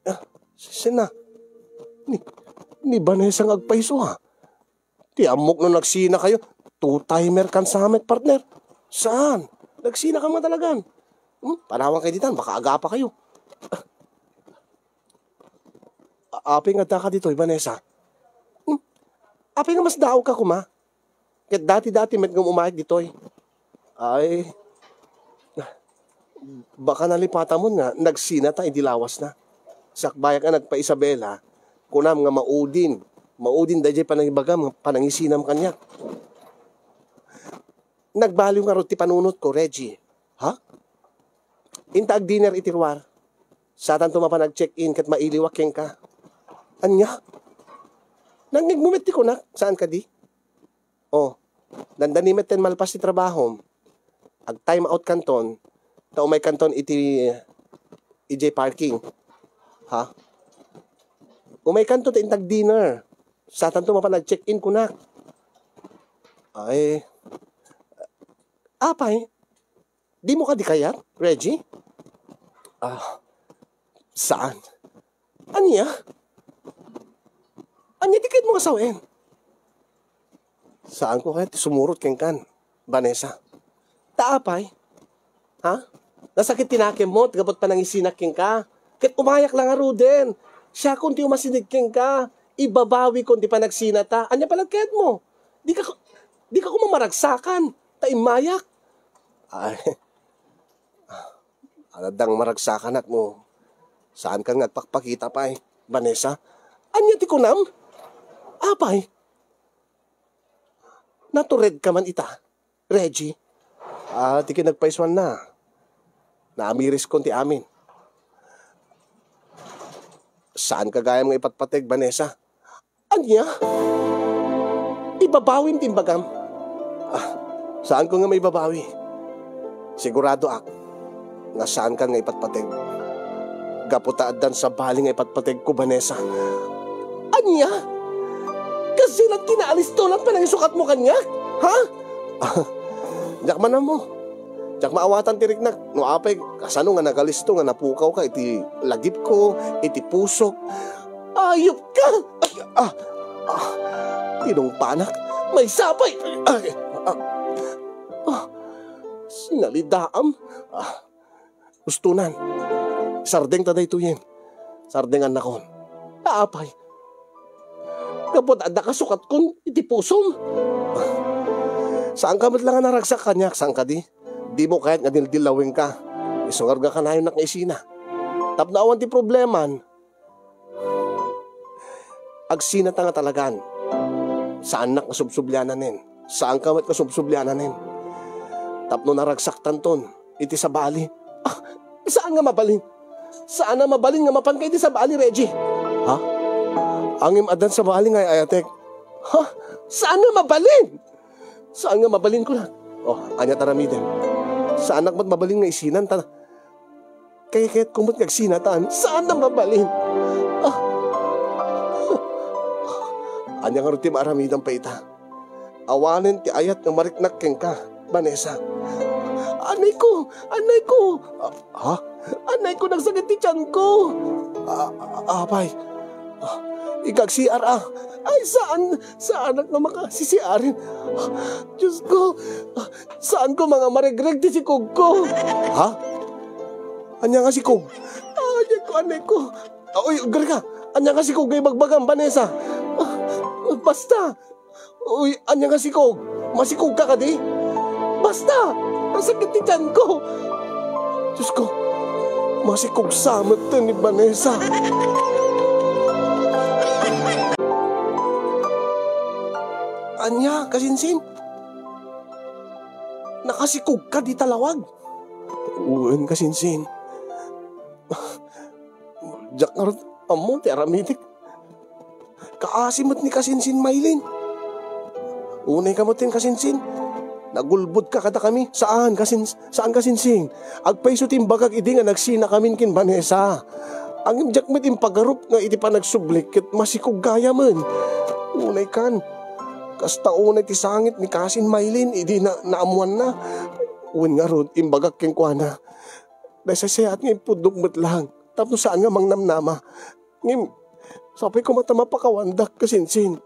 Ah, sina? Ni, ni Vanessa nga agpayso, ha? Ti ammok no nagsinakayo, two-timer kan sa met, partner. Saan? Nagsinaka nga talagan. Hmm? Panawan kayo ditan, baka agapa kayo. A-, apay nga daka ditoy, Vanessa? Hmm? Apay nga mas daog ka kuma? Ket dati-dati met nga umayag ditoy. Ay, baka nalipatamon nga nagsinata idi lawasna. Sakbayak a nagpa-Isabela, kunam nga maudin. Maudin daydiay panangibagam nga panangisinam kaniak. Nagbaliw ngarud ti panunotko, Reggie. Ha? Inta agdinner iti ruar. Satanto mapan ag-check-in ket mailiwak kenka. Ania? Nangngegmo met ti kunak, saan kadi? Oh, dandani metten malpas ti trabahom. Ag-time out kanton, ta umay kanton iti, idiay parking. Ha? Umay kanton ta intag dinner. Satanto mapan ag-check-in kunak. Ay. Apay, dimo kadi kayat, Reggie? Ah, saan? Ania? Ania ti kayatmo nga sawen? Saanko kayat ti sumurot kenkan, Vanessa. Ta apay? Ha? Nasakit ti nakemmo, gapu ta nangisinak kenka. Ket umayak la ngaruden. Siakon ti umasideg kenka. Ibabawikon ti panagsinata. Ania pay la ti kayatmo? Di ka, di ka koma maragsakan. Ta immayak. Ay. Adda nga maragsakanak no saankan nga agpakpakita pay, Vanessa. Ania ti kunam? Apay? Natured ka man ita, Reggie? Ah, ti kinagpaysuanna. Naamiriskon ti amin. Saanka gayam nga ipatpateg, Vanessa. Ania? Ibabawim ti imbagam. Ah, saanko nga maibabawi. Siguradoak nga saankan nga ipatpateg. Gapu ta addan sabali nga ipatpategko, Vanessa. Ania? Kasla ti naalisto lang panangisukatmo kaniak? Ha? Diak man ammo. Diak maawatan ti riknak. No apay, kasano nga nagalisto nga napukawka iti lagipko, iti pusok? Ayupka! Ay, ah, ah, tinungpanak. Maysa pay! Ay, ah, Sinalidaam? Ah, ustonan. Sardengta daytoyen. Sardengannakon. Apay. Gapu ta adda kasukatkon iti pusom. Saanka met la nga naragsak kaniak, saan kadi? Dimo kayat nga dildillawengka. Isu ngarud nga kanayon nga isina. Tapno awan ti probleman, agsinata nga talagan. Saannak nga subsubliananen. Saanka met nga subsubliananen. Tapno naragsaktanton iti sabali. Ah, saan nga mabalin? Saan a mabalin nga mapanka iti sabali, Reggie? Ha? Ngem addan sabali nga ay-ayatek. Ha? Saan nga mabalin? Saan nga mabalin, kunak? Oh, ania ti aramidem? Saannak met mabalin nga isinan ta kayatko met nga agsinatan. Saan a mabalin? Ah. Ania ngarud ti maaramidem pay ita? Awanen ti ayat nga mariknak kenka, Vanessa. Anayko! Anayko! Ah, ha? Anayko, nagsakit ti tiyanko! Ah, ah, apay. Ah, ikagsiar, ah. Ay, saan? Saanak nga makasisiarin? Diyos ko, saanko nga maregreg ti sikogko? Ha? Ania nga sikog? Ay, anayko, anayko. Uy, agari ka. Ania nga sikog nga ibagbagam, Vanessa? Ah, basta. Uy, ania nga sikog? Masikog ka kadi? Basta! Nasakit ti tiyanko! Diyos ko, masikog sa met ni Vanessa. Ania, kasinsin? Nakasikog ka dita lawag? Wen, kasinsin. Diak ngarud ammo ti aramidek. Kaasi met ni kasinsin, Maylin. Unay ka met ken kasinsin. Nagulbod ka kadakami. Saan, kasin-, saan, kasinsin. Agpayso ti imbagak idi nga nagsinakamin ken Vanessa. Ngem diak met impagarup nga iti panagsublik ket masikog gayamen. Unay kan. Kasta unay ti sangit ni kasin Maylin idi na-, naammoanna. Wen ngarud, imbagak kenkuana. Nasayaat nga impudnok met laeng tapno saan nga mangnamnama. Ngem, sapay koma ta mapakawandak, kasinsin.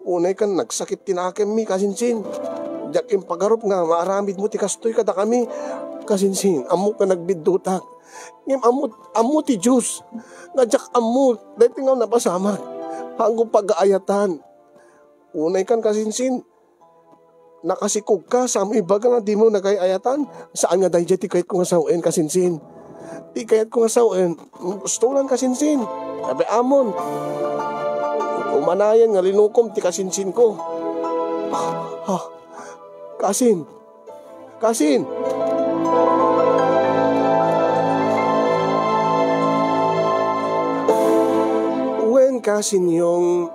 Unay kan nagsakit ti nakemmi, kasinsin. Diak impagarup nga maaramidmo ti kastoy kadakami, kasinsin. Ammok nga nagbiddutak. Ngem ammo, ammo ti Dios nga diak ammo daytoy nga napasamak. Haanko pagaayatan. Unay kan, kasinsin. Nakasikog ka, saan mo ibaga nga dimo nagay-ayatan? Saan nga daydiay ti kayatko nga sawen, kasinsin? Ti kayatko nga sawen, ustolan, kasinsin. Apay ammom. Umanayen nga linukom ti kasinsinko. Ah, ah, kasin. Kasin. Wen, kasin, Yong,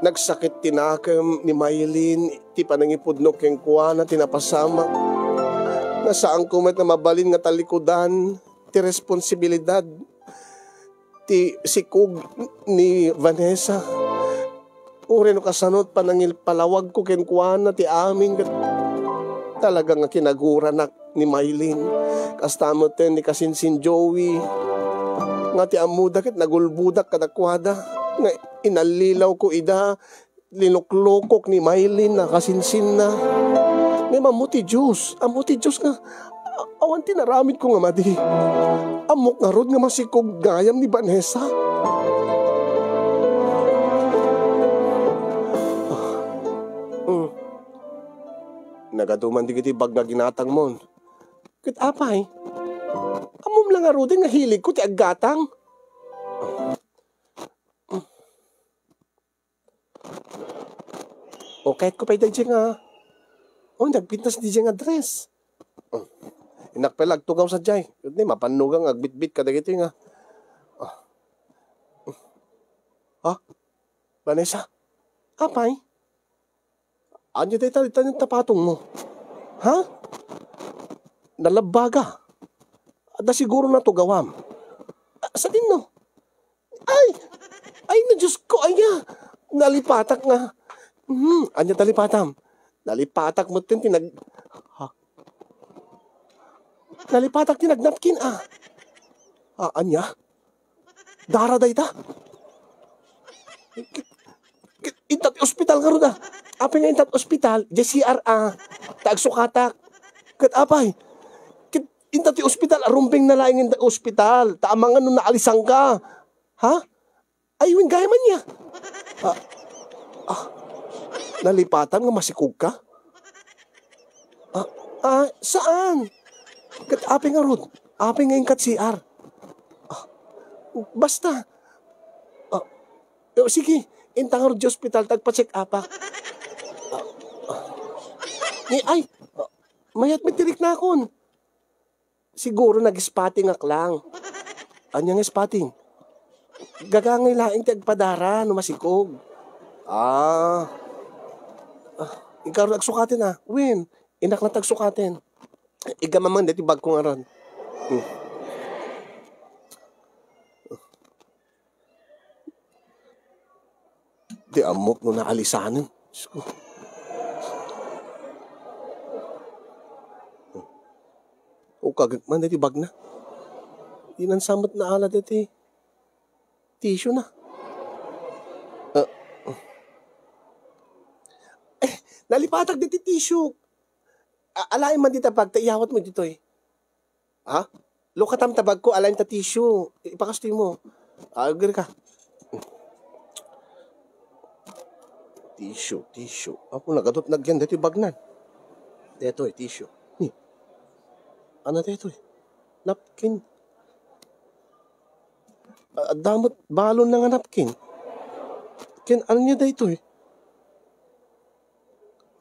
nagsakit ti nakem ni Maylin. Ti panangipudno kenkuana ti napasamak nga saanko met a mabalin nga talikudan ti responsibilidad ti sikog ni Vanessa. Uray no kasano ti panangipalawagko kenkuana ti amin ket talaga nga kinaguranak ni Maylin. Kasta met ni kasinsin Joey nga ti ammoda ket nagulbodak kadakuada nga inallilawko ida linuklukok ni Maylin a kasinsinna. Ngem ammo ti Dios, ammo ti Dios nga a-, awan ti naramidko nga madi. Ammok ngarud nga masikog gayam ni Vanessa. Mm. Nagaduman digiti bag nga ginatangmon. Ket apay, ammom la ngaruden nga hiligko ti aggatang. O, kayatko pay daydiay nga, o, nagpintas daydiay nga dress. O, innak pay la agtugaw sadiay. Ket ni, mapannuga nga agbitbit kadagitoy nga. O. Ha? Vanessa? Apay? Ania dayta, dayta nga tapatongmo? Ha? Nalabbaga. Adda siguro natugawam. A, sadinno? Ay! Ay, na, Diyos ko, aya! Nalipatak nga. Hmm, ania ti nalipatam? Nalipatak met ti nag-, ha? Nalipatak ti nagnapkin, a. A, ania? Dara dayta? Inta ti ospital ngarud, a. Apay nga inta ti ospital, diay C R, a. Ta agsukatak. Ket apay? Ket inta ti ospital, a rumbengna laeng inta ospital, ta amangan no naalisanka. Ha? Ay, wen gayam ania? Ah, ah, nalipatam nga masikogka? Ah, ah, saan? Ket apay ngarud? Apay nga inkat C R? Ah, basta. Ah, o, sige, inta ngarud ti ospital, ta agpa-check-upak. Ah, ah. Ni, ay, ah, mayat met ti riknakon. Siguro nag-spotting-ak lang. Ania nga spotting? Gagangay laeng ti agpadara no masikog. Ah. Ah, ikaw agsukaten a. Wen, innak lang ti agsukaten. Igam man daytoy bagko ngarud. Hmm. Di ammok no naalisanen. Diyos ko. O, kagek man daytoy bagna. Dinan sa met naala daytoy tissue na. Ah. Eh, nalipatak daytoy tissue. A-, alaem man dita bag ta iyawatmo ditoy. Ha? Lukatam ta bagko, alaem ta tissue. Ipakastoymo. Agri ka. Tissue, tissue. Apo, nagadot nagyan daytoy bagnan. Daytoy, tissue. Ni. Ano daytoy? Napkin. A-, adda met balon na nga napkin. Ken ania daytoy?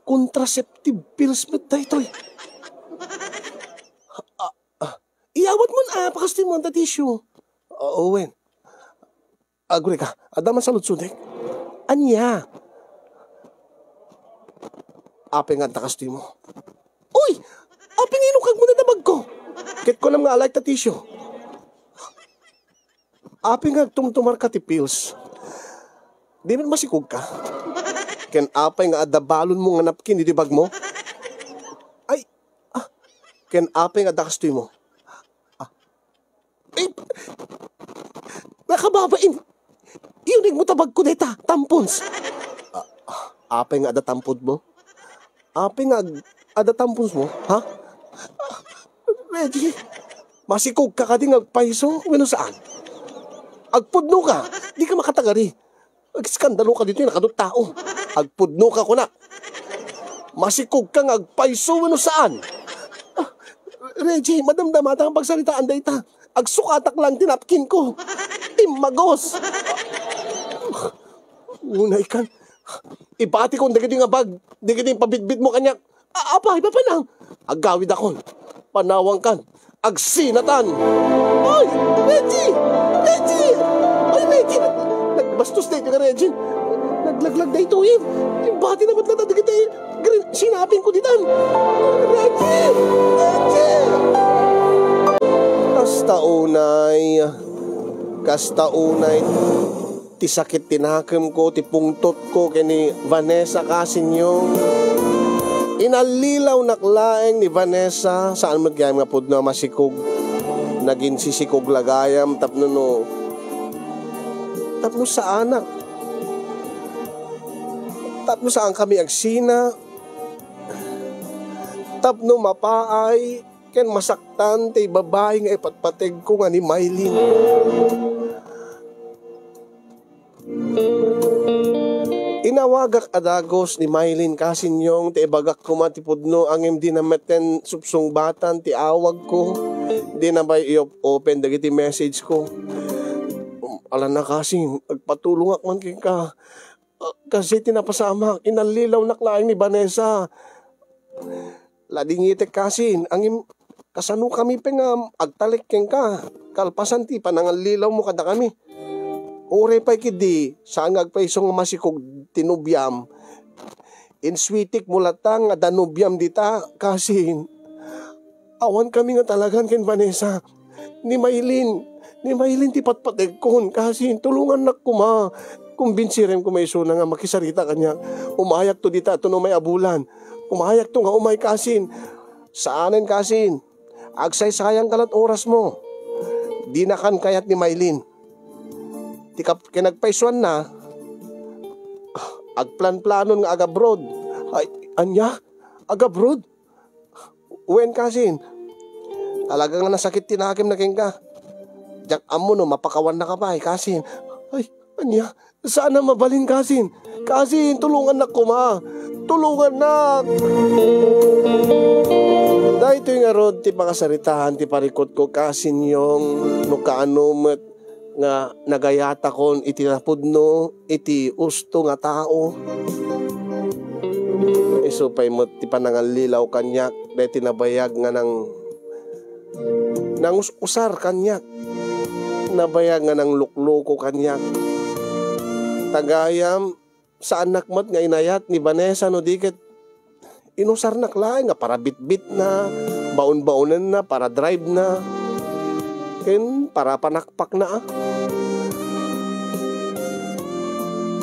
Contraceptive pills met daytoy. Ah, ah, iyawatmon a, pakastoymon ta tissue. Oo, wen. Agri ka, adda man saludsodek? Ania? Apay nga adda kastoymo? Uy! Apay nga inukagmo dayta bagko? Ket kunam nga alaek ta tissue. Apay nga agtumtumarka ti pills? Di met masikogka? Ken apay nga adda balonmo nga napkin iti bagmo? Ay, ah, ken apay nga adda kastoymo? Ah, eh, nakababain. Iyunegmo ta bagko dayta, tampons. Ah, ah, apay nga adda tamponsmo? Apay nga ag-, adda tamponsmo, ha? Ah, Reggie, masikogka kadi nga agpayso wenno saan? Agpudnoka, dika makatagari. Agskandaloka ditoy nakadua a tao. Agpudnoka, kunak. Masikogka nga agpayso wenno saan? Ah, Reggie, madamdamata nga pagsaritaan dayta. Agsukatak lang ti napkin ko. Immagos. Unay kan. Ibatikon dagiti nga bag, dagiti pabitbitmo kaniak. A-, apay, papanang? Agawidakon. Panawangkan. Agsinatan. Ay, Reggie! Reggie! Ay, Reggie! Nag-, nagbastos daytoy nga Reggie. Naglaglag daytoy. Imbati na met latta dagiti grin-, sinaping ko ditan. Reggie! Reggie! Kasta unay. Kasta unay. Ti sakit ti nakemko, ti pungtotko ken ni Vanessa, kasinyo. Inallilawnak laeng ni Vanessa, saan met gayam nga pudno a masikog. Naginsisikog la gayam tapno no, tapno saanak. Tapno saan kami agsina. Tapno mapaay. Ken masaktan ti babai nga ipatpategko nga ni Maylin. Inawagak a dagus ni Maylin, kasinyong, ta ibagak koma ti pudno, ngem dina metten supsungbatan ti awagko. Dina pay i-op-open dagiti message ko. Um, alana, kasing, agpatulongak man kenka. Ah, kasi ti napasamak, inallilawnak laeng ni Vanessa. Ladingitek kasin, ngem kasano kami pay nga agtalek kenka, kalpasan ti panangallilawmo kadakami? Uray pay ketdi, saan nga agpayso nga masikog ti nobiam. Insuetekmo latta nga adda nobiam dita, kasin. Awan kami nga talagan ken Vanessa. Ni Maylin, ni Maylin ti patpategkon, kasin, tulongannak koma. Kumbinsirem koma isuna nga makisarita kaniak. Umayakto dita, to no may abulan. Umayakto nga umay, kasin. Saanen, kasin. Agsaysayangka la't orasmo. Dinakan kayat ni Maylin. Ti kap-, kinagpaysuanna, agplanplanon nga agabroad. Ay, ania? Agabroad? Wen, kasin. Talaga nga nasakit ti nakemna kenka. Diak ammo no mapakawannaka pay, kasin. Ay, ania? Saan a mabalin, kasin. Kasin, tulongannak koma. Tulongannak. Daytoy ngarud ti pakasaritaan ti parikutko, kasin Yong, no kaano met nga nagayatakon iti napudno iti usto nga tao. Isu pay met ti panangallilaw kaniak, daytoy nabayag nga nang-, nangus-usar kaniak, nabayag nga nanglukluko kaniak. Tagayam, saannak met nga inayat ni Vanessa no di ket inusarnak laeng nga para bitbitna, baon-baonenna, para drive-na, ken para panakpakna.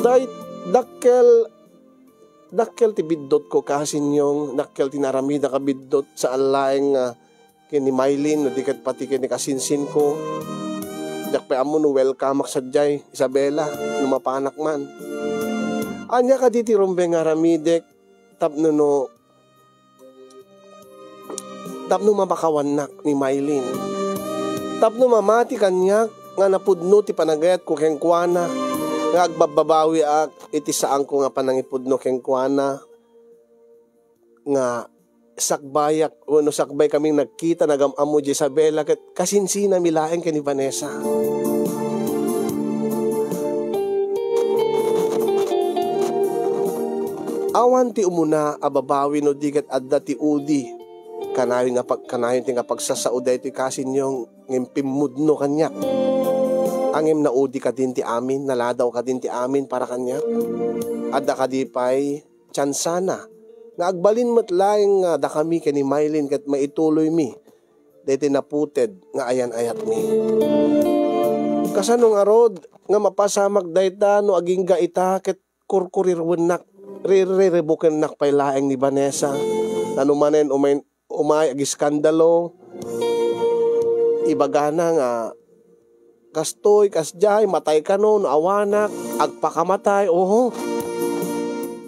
Day, dakkel, dakkel ti biddutko, kasin Yong, dakkel ti naaramidek a biddut, saan laeng nga ken ni Mylene, no di ket pati ken ni kasinsinko. Diak pay ammo no welcome-ak sadiay, Isabela, no mapanak man. Ania kadi ti rumbeng nga aramidek tapno no, tapno mapakawannak ni Mylene? Tapno mamati kaniak nga napudno ti panagayatko kenkuana, nga agbabbabawiak iti saanko nga panangipudno kenkuana, nga sakbayak wenno sakbay kaming nagkita, nagam-ammo di Isabela, ket kasinsinami laeng ken ni Vanessa. Awan ti umuna a babawi no di ket adda ti udi. Kanayon nga pag-, kanayon ti nga pagsasao daytoy, kasin Yong, ngem pimmudno kaniak. Ngem naudi kadin ti amin, naladaw kadin ti amin para kaniak. Adda kadi pay tiansana nga agbalin met laeng nga dakami ken ni Mylene ket maituloymi daytoy naputed nga ayan-ayatmi. Kasano ngarud nga mapasamak dayta no agingga ita ket kurkuriruennak, ririribukennak pay laeng ni Vanessa? Nano manen umay, umay agiskandalo, ibagana nga kastoy, kasdiay, matay kano, no awanak, agpakamatay, oho.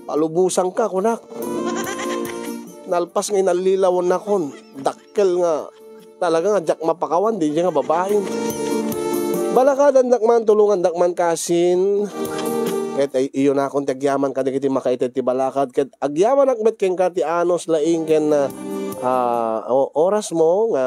Palubosanka, kunak. Nalpas nga inallilawennakon. Dakkel nga, talaga nga diak mapakawan, di nga babae. Balakadandak man, tulongandak man, kasin. Ket ay, iyonakon ti agyaman kadagiti makaited ti balakad, ket agyamanak met kenka ti anus laeng ken, ah, ah, o-, orasmo nga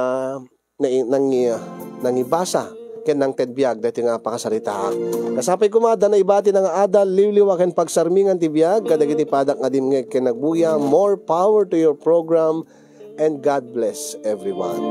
nai-, nangi-, nangibasa ken nangted biag daytoy nga pakasaritaak. Kasapay koma, adda naibati nga adal, liwliwa ken pagsarmingan ti biag kadagiti padak nga dimngeg ken nagbuya. More power to your program, and God bless everyone.